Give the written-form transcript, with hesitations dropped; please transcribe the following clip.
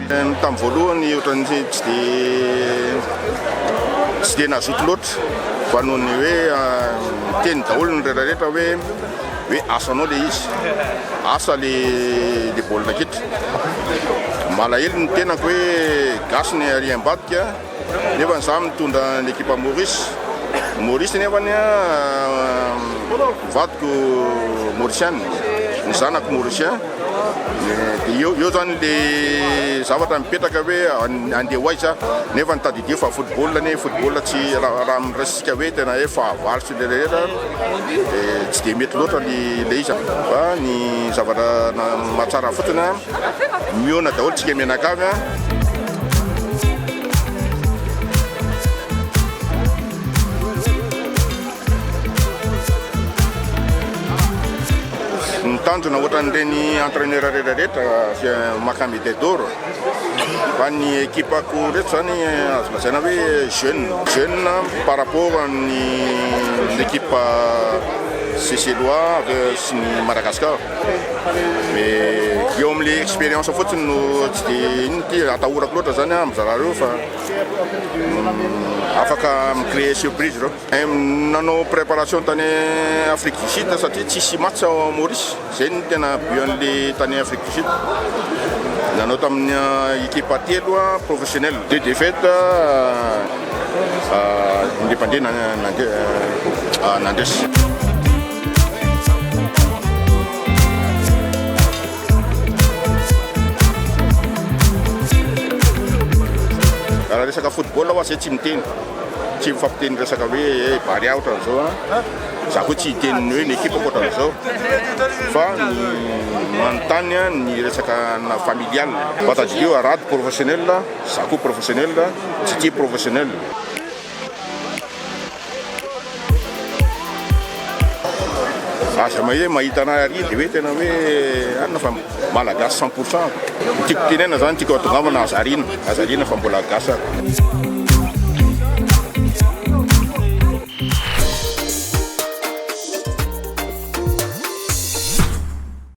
Tamin'ny voalohany ohatran'ny tsy dia tsy dia nazoto loatra fa noho ny hoe miteny daholo ny rehetra rehetra hoe hoe asanao le izy, asa le le baolina kitra. Malahelo ny tenako hoe gasy ny ary ambadika nefa za mitondra ny ekipa Maurice, Maurice nefany vadiko Mauricienne, ny zanako Mauricien. Dia eo eo zany le zavatra mipetraka hoe andeha ho aiza nefa ny tadidio fa football anie football tsy raha raha raisitsika hoe tena hoe fahavalo sy le rehetra dia tsy dia mety loatra ny le izy fa ny zavatra mahatsara fotsiny a mihaona daholo tsika mianakavy a. Ny tanjona ohatran'ireny entraîneur rehetra rehetra maka médaille d'or fa ny ekipako reto zany azo lazaina hoe jeune jeune par rapport amin'ny équipe Seychellois sy ny Madagascar mais eo amin'le expérience fotsiny no tsy de ino ty atahorako loatra zany amin'ny zalahy reo fa afaka mi-créer surprise reo. Nanao préparation tany Afrique du Sud satria tsisy match ao Maurice, zay no tena but an'le tany Afrique du Sud. Nanao tamin'ny équipe telo professionnel, deux défaites, indray mandeha nandresy. Raha resaka football hoa zay tsy miteny. Tsy mifampiteny resaka hoe eh Barea ohatran'izao an, za koa tsy hiteny ny hoe ny ekipako ohatran'izao fa ny manontany an ny resaka na familial. Fa tadidio Rado professionnel, za koa professionnel, Titi professionnel. Aza hoe mahita anah ary dia hoe tena hoe anona fa malagasy 100 pour cent. Ny tiako tenenina zany tiako hatongavana aza ariana, aza ariana fa mbola gasy aho.